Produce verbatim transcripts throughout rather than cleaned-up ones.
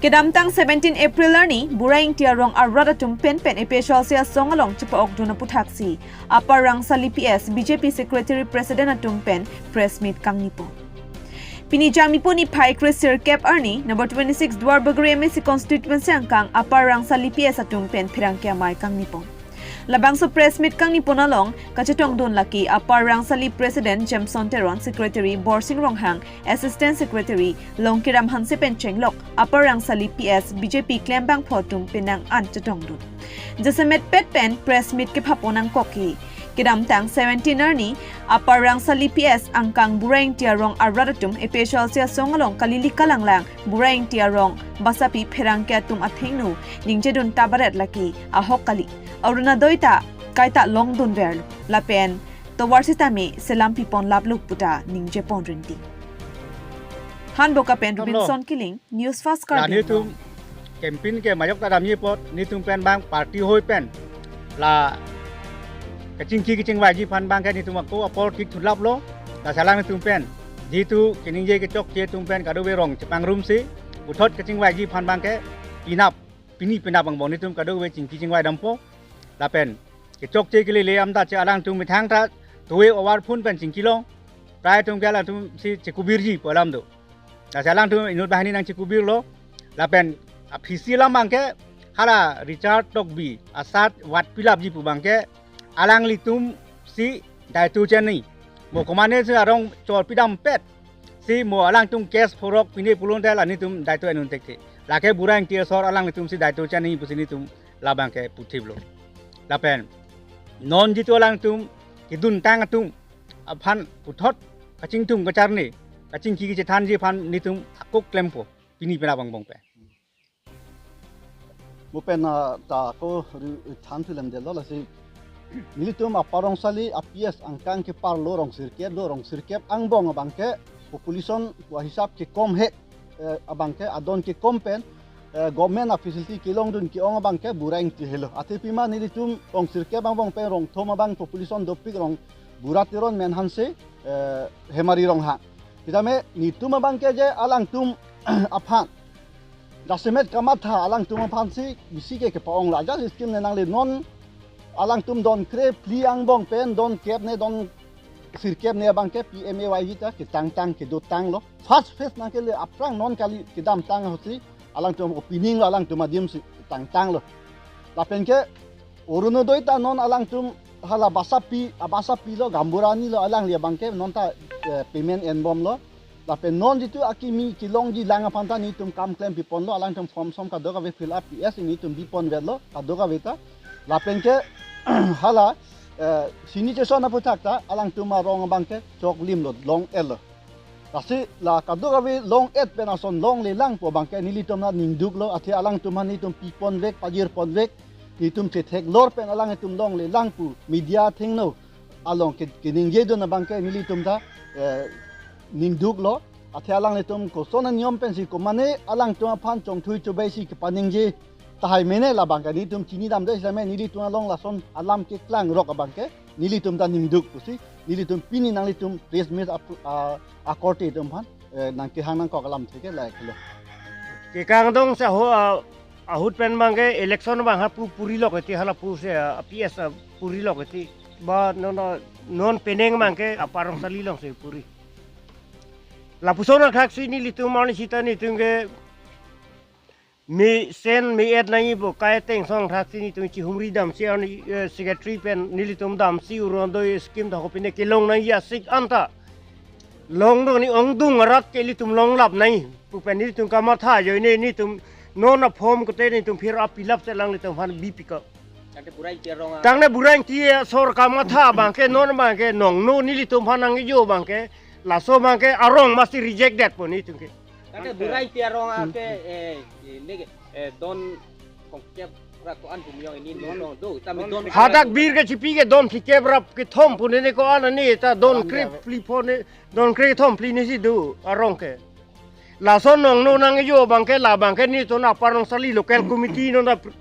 Kedamtang seventeen April arni Bura Ingti arong arat atum pen pen A P H L C asong along chepa-okdun aputhaksi Upper Rangsali P S B J P Secretary President atum pen press meet kangnipon. Pini Jangmipo niphai kre sirkep arni number twenty-six Duarbagori M A C constituency angkang Upper Rangsali P S atum pen pherangke amei kangnipon. Labangso press meet kangnipon along kachetongdun lake Upper Rangsali President Jameson Teron, Secretary Borsing Ronghang, Assistant Secretary Longkiram Hanse pen chenglok Upper Rangsali P S B J P klembangpho atum penang an chetongdun. Jasemet pet pen press meet kephapon angkok ke. Kedamtang seventeen arni Upper Rangsali P S angkang Bura Ingti arong arat atum A P H L C asong along kalili kalanglang Bura Ingti arong basapi pherangke atum athengno ningjedun tabaret lake ahok kali. Arunodoi ta kaita longdunverlo. Lapen tovar sitame selam pipon lapluk puta ningjepon rinti. Hanboka pen Kamlo. Robinson Killing, News Fast La Karbi netum Anglong. Campaign ke majok ta damji apot netum pen bang party hoi pen la kachingki kachingvaiji aphan bang ke netum ako apor tik thulaplo. Lasi alangtum pen jitu keningje kechokche atum pen kadokave rong chepangrumsi puthot kachingvaiji aphan bang ke pinap pini pinap angbong netum kadokave chingki chingvai dampo. Lapen kechokche kelele amta che alangtum methang ta towe over phone pen chingkilong. Prai atum ke alangtum si chekubirji pu alam do. Lasi alangtum inut banghini nangchekubirlo. Lapen aphisi alam bang ke hala Richard Tokbi asat vat pilapji pu bang ke alanglitum si daito cheni. Mo komane si arong chor pidam pet si mo alangtum case phorok pine pulote la netum daito enun thekthe. Lake Bura Ingti asor alanglitum si daito cheni pusi netum labang ke puthiplo. Lapen non jitu alangtum keduntang atum aphan puthot kachingthum kacharni kachingki kachethanji aphan netum akok klempo pini pinap angbong pen. Mo pen, ah, ta ako ri-, than film delo lasi nelitum Upper Rangsali a P S angkang keparlo rong sirkep do, rong sirkep angbong abang ke population pu ahisap kekom he, eh, abang ke adon kekom pen, eh, government a facility kelongdun ke-ong abang ke Bura Ingti helo. Athe pima nelitum rong sirkep angbong pen rong thom abang population dopik rong Bura Teron men Hanse, eh, Hemari Ronghang. Sitame netum abang ke je alangtum aphan jasemet kamatha alangtum aphan si bisi ke kepa-ong la ja scheme ne nangle non alangtum don kre phli angbong pen don kep ne don sirkep ne abang ke P M A Y G ta ketangtang kedotanglo. First phase nangkele aphrang non kali kedamtang ahutsi alangtum opening lo alangtum adim si tangtanglo. Lapen ke Arunodoi ta non alangtum hala basapi, abasapi lo, gaonbura ni lo, alangli abang ke non ta, eh, payment enbomlo. Lapen non jitu akimi kelongji lang aphan ta netum kam klem piponlo, alangtum form som kadokave fill up P S netum biponvetlo, kadokave ta. Lapen ke hala, eh, sini cheson aputhak ta alangtum arong abang ke choklim lo, long-etlo. Lasi la kadokave long-et pen ason longlelang pu abang ke nelitum nangduklo, athe alangtum aphan netum piponvek, pajirponvek, netum chetheklor pen alangtum longlelang pu media athengno along ke, keningjedun abang ke nelitum ta, eh, ningduklo, athe alanglitum koson aniyom pensi komane alangtum aphan chongthui chobeisi kepaningje tahai mene labang ke netum chinidamde sitame nelitum along lason alam keklangrok abang ke nelitum ta ningduk pusi nelitum pini nanglitum press meet ap-, a, akorte atum aphan, eh, nangkehang nangkok alamthe ke lahelo. Kekangdong sa ho, a, ahut pen abang ke election abang ha pu puri lok eti hala pu se, a, P S, a, puri lok eti. Ba non, non penang abang ke Upper Rangsali along si puri. Lapuson akhak si nelitum arni sita netum ke mesen me-et nangji pu kai ateng song thak si netum chihumri damsi arni, eh, secretary pen nelitum damsi Arunodoi scheme ta kopine kelong nangji asik anta longdun ni ongdung arat ke ilitum longlap nangji pu pen nelitum kamatha ajoine netum non a form kote netum phir up fill up si alanglitum aphan bipiklo. Tangte Bura Ingti arong a- Tangte Bura Ingti asor kamatha abang ke non abang ke nongno nelitum aphan nangkejo abang ke laso abang ke arong masi reject detpo netum ke. Tangte Bura Ingti arong a ke, eh, eh, ne ke, eh, don kongkep ra ko-an pu miyong ini non non do, tami don hadak bir kechipi ke don phlikep ra kethom pu ne ko-an ani ta don kre phli pho ne, don kre kethom phli ne si do arong ke. Lason nongno nangkejo abang ke labang ke netum Upper Rangsali local committee non ta pre-,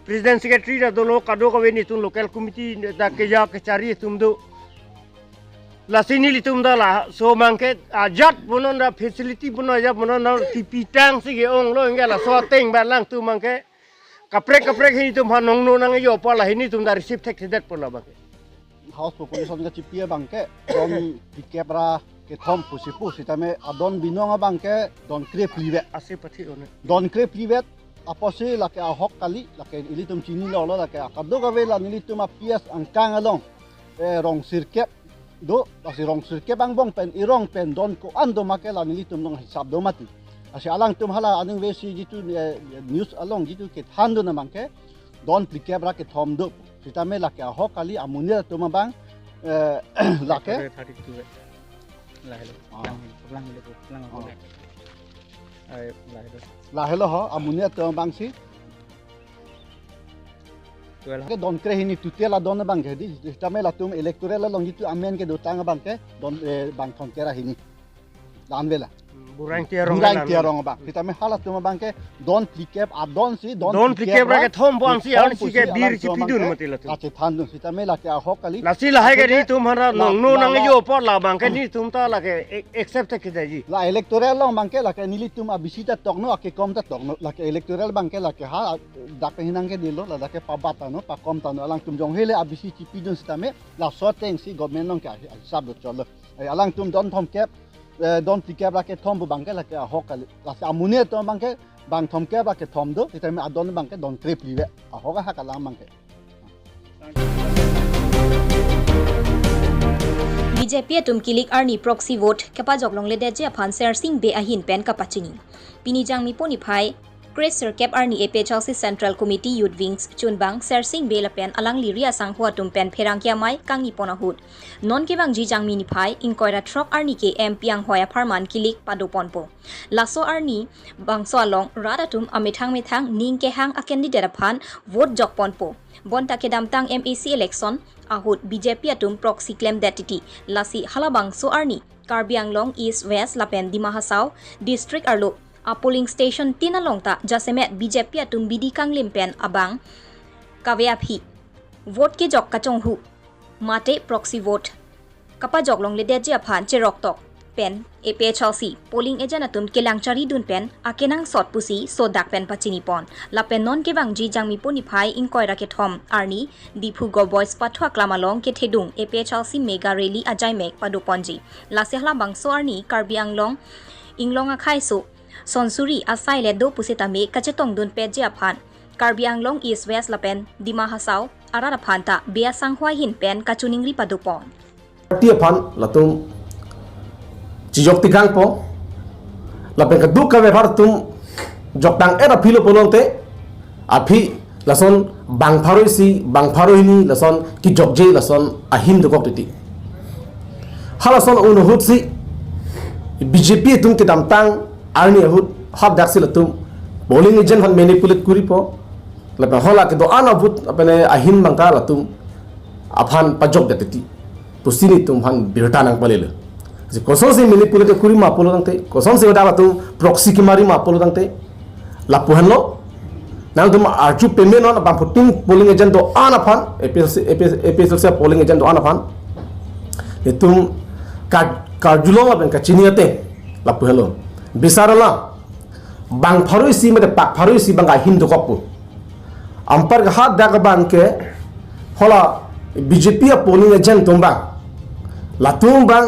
president secretary ta dolo kadokave netum local committee ta keja kechari atum do. Lasi nelitum ta laso abangke ajat punon ra facility punon ajat punon ra tipi tangsi ke-onglo, anke laso ateng abang alangtum abangke kaprek kaprek hini atum aphan nongno nangjo apot la hini atum ta receive thekthedet pulo abangke. House population kachipi abangke don phlikep ra kethom pusi pu, sitame adon binong abangke don krephli vet. Ase pathi one. Don krephli vet, apotsi lake ahok kali, lake ilitum chinilo lo, lake kadokave la nelitum a-P S angkang along, eh, rong sirkep do, lasi rong sirkep angbong pen, erong pen don ko-an do ma ke la nelitum along hisap do mati. Lasi alangtum hala aningve si jitu, eh, news along jitu kethandun abangke don phlikep ra kethom do. Sitame lake ahok kali, amonit atum abang, eh, lake. Thirty-two. Lahelo. Ah. Lang, lang, lang, lang, lang. Ah. Ai, lahelo. Lahelo ho, amonit atum abangsi. Twelve. Ke don kre hini total adon abangke di, sitame latum electoral along jitu amen kedotang abangke don, eh, bang thomkep ra hini. La-an ave la. Hmm, Burang Tiarong Burang la-an ave. Tiarong abang. Sitame halatum abangke don phlikep adonsi, don phlikep ra kethom abangsi, kethom arsi ke alangtum bir abang chipidun mati latum. Kachethandun, sitame lake ahok kali. Lasi lahai ke sitame nelitum aphan ra nongno nangjo apot la abangke nelitum ta lake ac-, accept ke daji. La electoral along abangke lake nelitum a-B C ta tokno, akekom ta tokno, lake electoral abangke lake ha, dak hinang ke dilo, la dak ke pabat tangno, pakom tangno, alangtum jong hele a-B C chipidun sitame, laso atengsi government along ke hisap do cholo. Eh, alangtum don thomkep, eh, don phlikep ra kethom pu abangke lake ahok kali. Lasi amonit atum abangke bang thomkep ra kethom do, sitame adon abangke don krephli vet. Ahok ahak alam abangke. B J P atum kilik arni proxy vote kepajok longledetji aphan Sersing Bey ahin pen kapachini. Pini Jangmi po niphai kre sirkep arni A P H L C Central Committee Youth Wings chunbang Sersing Bey lapen alangli ri asangho atum pen pherangke amei kangni pon ahut non kevangji Jangmi niphai ingkoi ra throk arni ke M P anghoi apharman kilik pado ponpo. Laso arni bangso along rat atum amethang methang ning kehang a-candidate aphan vote jok ponpo. Bonta kedamtang M A C election ahut B J P atum proxy klemdet titi. Lasi halabangso arni Karbi Anglong East, West lapen Dima Hasao district arlo a-polling station tin along ta jasemet B J P atum bidi kanglim pen abang kave aphi vote kejok kachonghu mate proxy vote kapajok longledetji aphan cheroktok pen A P H L C polling agent atum kelang charidun pen akenangsot pusi sodak pen pachini pon. Lapen non kevangji Jangmi po niphai ingkoi ra kethom arni Diphu Govt Boys Pathu Aklam along kethedung A P H L C mega rally ajaimek pado ponji. Lasi halabangso arni Karbi Anglong inglong akhai so sonsuri asai le do pusitame kachetongdun petji aphan Karbi Anglong East, West lapen Dima Hasao arat aphan ta Bey asangho ahin pen kachiningri pado pon. Party aphan latum chijok tikangpo, lapen kadokave aphan latum joktang-et aphi lo pulote, aphi lason bang pharo isi, bang pharo hini lason kejokje lason ahin dokok titi. Halason un ahutsi B J P atum kedamtang arni ahut hadaksi latum polling agent aphan manipulate koripo. Lapen hala kedo-an a-vote apene ahin abangke latum aphan pajokdet titi pusi nelitum aphan birta nangpalelo. Si kosonsi manipulate kori ma pulo tangte, kosonsi hadak latum proxy kemari ma pulo tangte, lapu henlo. Nangtum arju pame non, bang puting polling agent do-an aphan, A P H L C, A P H L C polling agent do-an aphan nelitum ka-, karjulong lapen kachini ateng, lapu henlo. Bisar alam, bang pharo isi mate pak pharo isi abang ahin dokok pu. Anparke hadak abangke hala B J P a-polling agent atum abang, latum abang,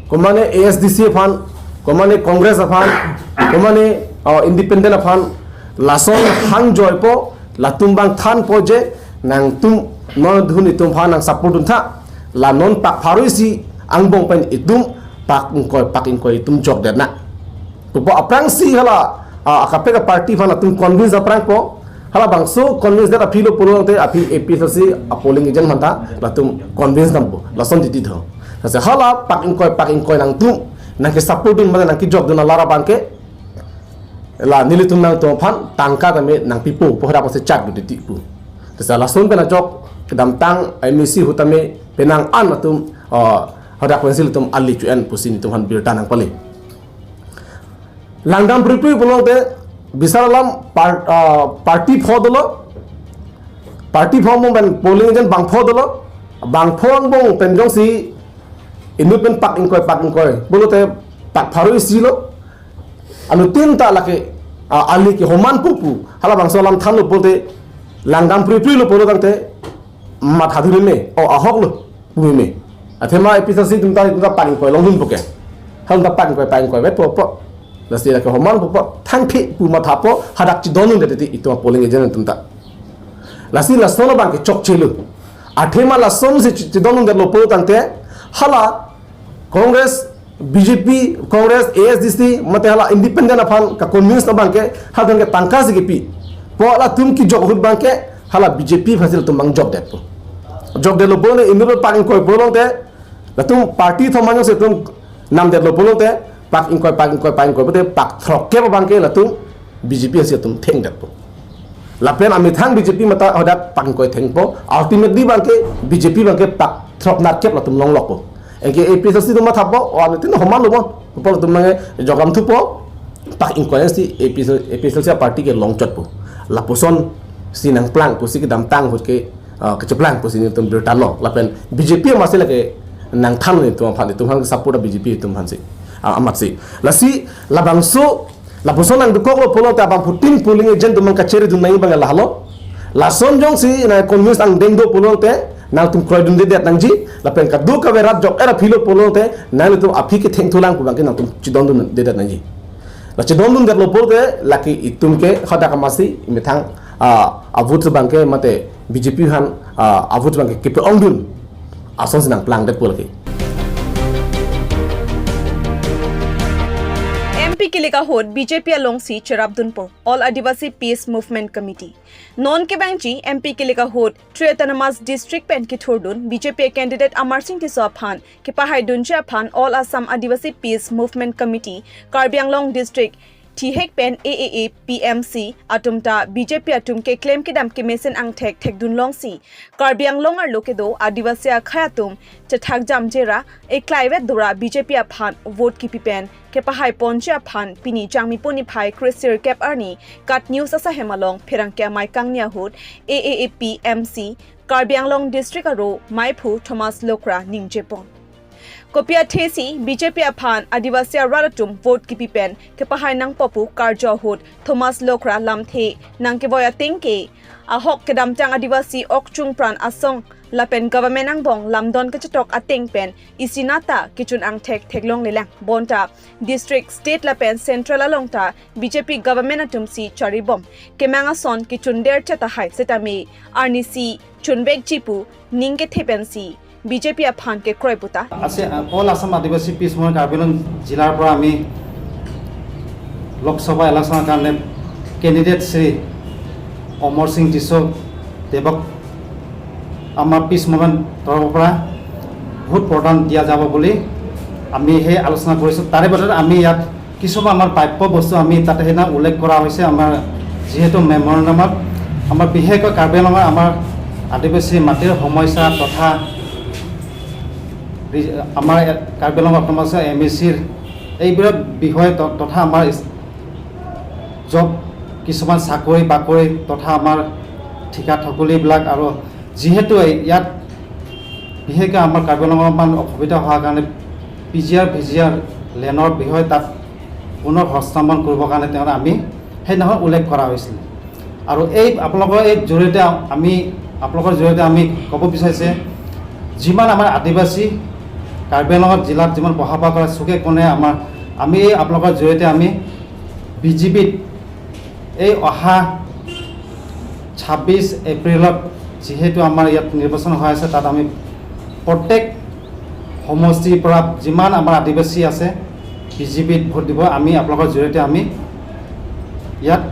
komane A S D C aphan, komane Congress aphan, komane, uh, independent aphan, lason hangjoipo, latum abang thanpo je, nangtum non dun itum aphan nang support duntha, la non pak pharo isi angbong pen itum pak ingkoi, pak ingkoi itum jokdet nang. Pupo aphrangsi hala, ah, kaprek a-party aphan latum convince aphrangpo. Halabangso convince det aphi lo pulote aphi A P H L C a-polling agent aphanta latum convince dampo. Lason titi do. Lasi hala pak ingkoi, pak ingkoi nangtum nangke-support dun mane nangkejok dun alar abangke, la nelitum nangtum aphan tangka tame nangpipo pu hadak pase chat do titi pu. Lasi lason pen ajok kedamtang M A C ahut tame penang an latum, ah, hadak pensi latum ali chu-en pusi nelitum aphan birta nangpale. Langdam pripri pulote bisar alam par-, ah, party pho dolo. Party pho angbong pen polling agent bang pho dolo. Bang pho angbong pen jongsi Inut pen pak ingkoi, pak ingkoi pulote pak pharo isi lo. Anuttin ta lake, ah, ali ke homan pupu, halabangso alam thanlo pulote langdam pripri lo pulo tangte, mathadun meme, o ahok lo, pu meme. Athema A P H L C atum ta, atum ta pak ingkoi longdunpo ke. Halatum ta pak ingkoi, pak ingkoi vetpo po. Lasi lake homan pupo, thangphi pu mathapo, hadak chedondundet titi itum a-polling agent atum ta. Lasi lason abang ke chokche lo. Athema lasonsi che-, chedondundetlo pulo tangte, hala Congress, B J P, Congress, A S D C, mate hala independent aphan ka-convince abang ke, halatum ke tangka si kepi. Po latum kejok ahut abang ke, hala B J P aphansi latum abang jokdetpo. Jokdetlo pulote, inut pen pak ingkoi pulote, latum party thom anjong si latum namdetlo pulote, pak ingkoi, pak ingkoi, pak ingkoi pulote, pak throkkep abang ke latum B J P si latum thengdetpo. Lapen amethang B J P mate hadak pak ingkoi thengpo, ultimately abang ke B J P abang ke pak throknerkep latum longlokpo. Anke A P H L C atum mathapo, o anuttin homan lo bon. Pupo latum abang ke jokdam thupo, pak ingkoi si A P H L C, A P H L C party ke longchotpo. Lapuson si nangplang pusi kedamtang ahut ke, ah, kecheplang pusi nelitum birta long. Lapen B J P amatsi lake nangthan nelitum aphan, nelitum aphan support B J P atum aphansi. Ah, amatsi. Lasi labangso, lapuson nangdukoklo pulote abangphutin polling agent atum nangkacheridun nangji abang lahelo. Lason jongsi na convince angdeng do pulote nangtum kroidundedet nangji, lapen kadokave rat jok-er aphi lo pulote nanglitum aphi kethengthulang pu abang ke nangtum chedondundedet nangji. La chedondundetlo pulote lake itum ke hadak amatsi methang, ah, a-vote abang ke mate B J P aphan, ah, a-vote abang ke kepe-ongdun asonsi nangplangdetpo lake. M P kelik ahut B J P alongsi cherapdunpo All Adivasi Peace Movement Committee. Non kevangji M P kelik ahut Three Autonomous District pen kethurdun B J P candidate Amarsing Tisso aphan kepahaidunji aphan All Assam Adivasi Peace Movement Committee, Karbi Anglong District, thihek pen A A A P M C atum ta B J P atum keklem kedam kemesen angthek thekdun longsi Karbi Anglong arlo kedo Adivasi akhei atum chethak jamjera eklaivet dora B J P aphan vote kipi pen kepahaiponji aphan pini Jangmipo niphai kresirkep arni KAT News asahem along pherangke amei kangni ahut A A A P M C Karbi Anglong District aro maiphu Thomas Lokra ningjepon. Kopi athesi B J P aphan Adivasi arat atum vote kipi pen kepahai nangpo pu karju ahut Thomas Lokra lamthe nangkevoi ateng ke ahok kedamtang Adivasi okchung pran asong lapen government angbong lamdon kachetok ateng pen isi nata kechun angthek theklonglelang. Bonta district, state lapen central along ta B J P government atumsi charibom. Kemang ason kechunderchet tahai setame arnisi chunvekji pu ning kethe pensi B J P aphan kekroi puta. আছে, আ, অল আছাম আদিবাসী পিছ মহল কাৰ্বি আংলং জিলাৰ পৰা আমি লোকসভা ইলেকশ্যনৰ কাৰণে কেণ্ডিডেট শ্ৰী অমৰ সিং টিছ' দেৱক আমাৰ পিছ মুভমেণ্ট তৰফৰ পৰা ভোট প্ৰদান দিয়া যাব বুলি আমি সেই আলোচনা কৰিছোঁ। তাৰে মাজতে আমি ইয়াত কিছুমান আমাৰ প্ৰাপ্য বস্তু আমি তাতে সেইদিনা উল্লেখ কৰা হৈছে। আমাৰ যিহেতু মেমৰেণ্ডামত আমাৰ বিশেষকৈ কাৰ্বি আংলঙৰ আমাৰ আদিবাসী মাটিৰ সমস্যা তথা ৰি-, আমাৰ ইয়াত কাৰ্বি আংলং অট'নমাছৰ এম এ চিৰ এইবোৰৰ বিষয়ে ত-, তথা আমাৰ ইছ-, জব, কিছুমান চাকৰি বাকৰি তথা আমাৰ ঠিকা থকুলিবিলাক আৰু যিহেতু এই ইয়াত বিশেষকৈ আমাৰ কাৰ্বি আংলঙৰ অকণমান অসুবিধা হোৱাৰ কাৰণে পি জি আৰ, ভি জি আৰ লেণ্ডৰ বিষয়ে তাত পুনৰ হস্তান্তৰ কৰিবৰ কাৰণে তেওঁ আমি সেইদিনাখন উল্লেখ কৰা হৈছিল। আৰু এই আপোনালোকৰ এই জৰিয়তে আমি, আপোনালোকৰ জৰিয়তে আমি ক'ব বিচাৰিছে, যিমান আমাৰ আদিবাসী, কাৰ্বি আংলঙত জিলাত যিমান বসবাস কৰে চুকে কোণে আমাৰ, আমি এই আপোনালোকৰ জৰিয়তে আমি বি জে পিত এই অহা ছাব্বিছ এপ্ৰিলত যিহেতু আমাৰ ইয়াত নিৰ্বাচন হৈ আছে, তাত আমি প্ৰত্যেক সমষ্টিৰ পৰা যিমান আমাৰ আদিবাসী আছে, বি জে পিত ভোট দিব, আমি আপোনালোকৰ জৰিয়তে আমি ইয়াত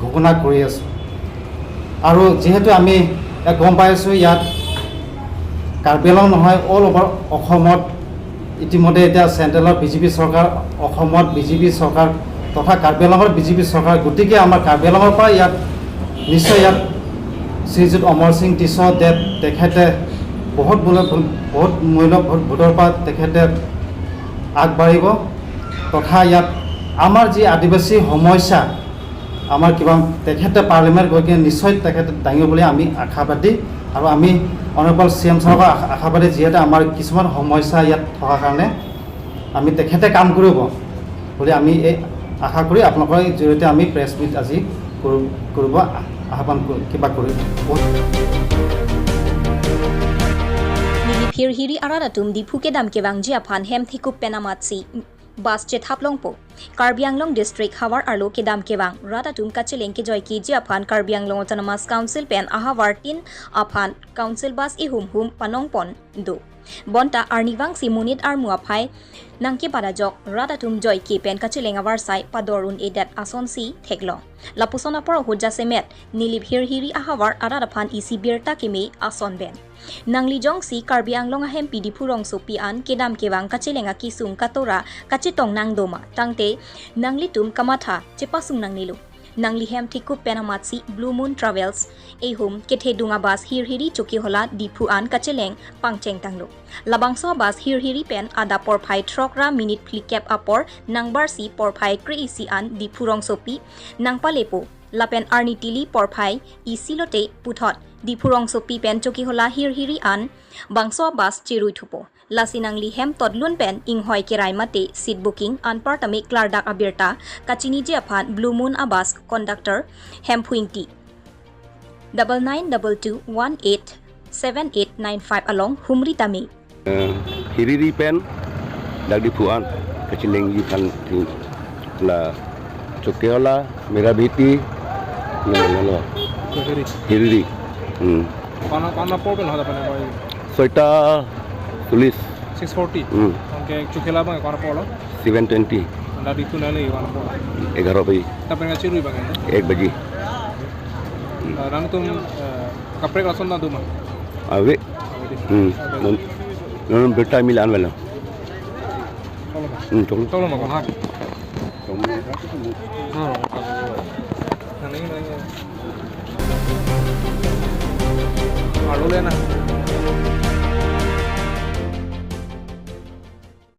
ঘোষণা কৰি আছোঁ। আৰু যিহেতু আমি ইয়াত গম পাই আছোঁ, ইয়াত কাৰ্বি আংলং নহয়, অল অভাৰ অসমত ইতিমধ্যে এতিয়া চেণ্ট্ৰেলৰ বি জে পি চৰকাৰ, অসমত বি জে পি চৰকাৰ তথা কাৰ্বি আংলঙত বি জে পি চৰকাৰ, গতিকে আমাৰ কাৰ্বি আংলঙৰ পৰা ইয়াত নিশ্চয় ইয়াত শ্ৰীযুত অমৰ সিং টিছ' দেৱ তেখেতে বহুত মূল্য, বহুত মূল্য ভোট, ভোটৰ পৰা তেখেতে আগবাঢ়িব তথা ইয়াত আমাৰ যি আদিবাসী সমস্যা, আমাৰ কিবা তেখেতে পাৰ্লিমেণ্ট গৈ কিনে নিশ্চয় তেখেতে দাঙিব বুলি আমি আশাবাদী। আৰু আমি অনাৰেবল চি এম ছাৰক আশা, আশাবাদী, যিহেতু আমাৰ কিছুমান সমস্যা ইয়াত থকাৰ কাৰণে আমি তেখেতে কাম কৰিব বুলি আমি এই আশা কৰি আপোনালোকৰ জৰিয়তে আমি প্ৰেছ মিট আজি কৰো, কৰিব আহ্বান কৰি, কিবা কৰি। Nilip Hirhiri arat atum Diphu kedam kevangji aphan hem thekup pen amatsi bus chethap longpo. Karbi Anglong District havar arlo kedam kevang rat atum kacheleng kejoikeji aphan Karbi Anglong Autonomous Council pen ahavar tin aphan Council bus ihum hum panong pon do. Bonta arnivang si monit armu aphai nangkebat ajok rat atum joike pen kacheleng avarsai pador un-edet asonsi theklong. Lapuson apor ahut jasemet Nilip Hirhiri ahavar arat aphan isi birta keme ason pen. Nangli jongsi Karbi Anglong ahempi Diphu rongsopi an kedam kevang kacheleng akesung katora kachetong nangdoma tangte nanglitum kamatha chepasung nangnelo. Nangli hem thekup pen amatsi Blue Moon Travels ihum kethedung abus Hirhiri Chokihola Diphu an kacheleng pangcheng tanglo. Labangso abus Hirhiri pen adap porphai throk ra minute phlikep apor nangbarsi porphai kre-isi an Diphu rongsopi nangpalepo. Lapen arni tili porphai isi lote puthot Diphu rongsopi pen Chokihola Hirhiri an bangso abus cherui thupo. Lasi nangli hem totlun pen inghoi kerai mate seat booking anparta me klardak abirta kachiniji aphan Blue Moon abus conductor Hemphu Ingti, double nine double two one eight seven eight nine five along humri tame. Eh, Hirhiri pen dak Diphu an kachelengji aphan thing la Chokihola, Merabheti, nang nang lo. Hirhiri. Hirhiri. Hmm. Kona, kona apor pen hoda pen koi? Soita tulis. Six forty. Hmm. Oke, Chokihola bang kona apor lo? Seven twenty. Dak Diphu nale kona apor? Egharo baji. Lapen kacherui bang? Ek baji. Eh, nangtum, eh, kaprek lason na doma? Ave. Ave di. Hmm. Non, non birta mila an velo. Tolo ma. Hmm, tolo. Tolo ma kon ha. Tolo. Nani nani. Arlo le na.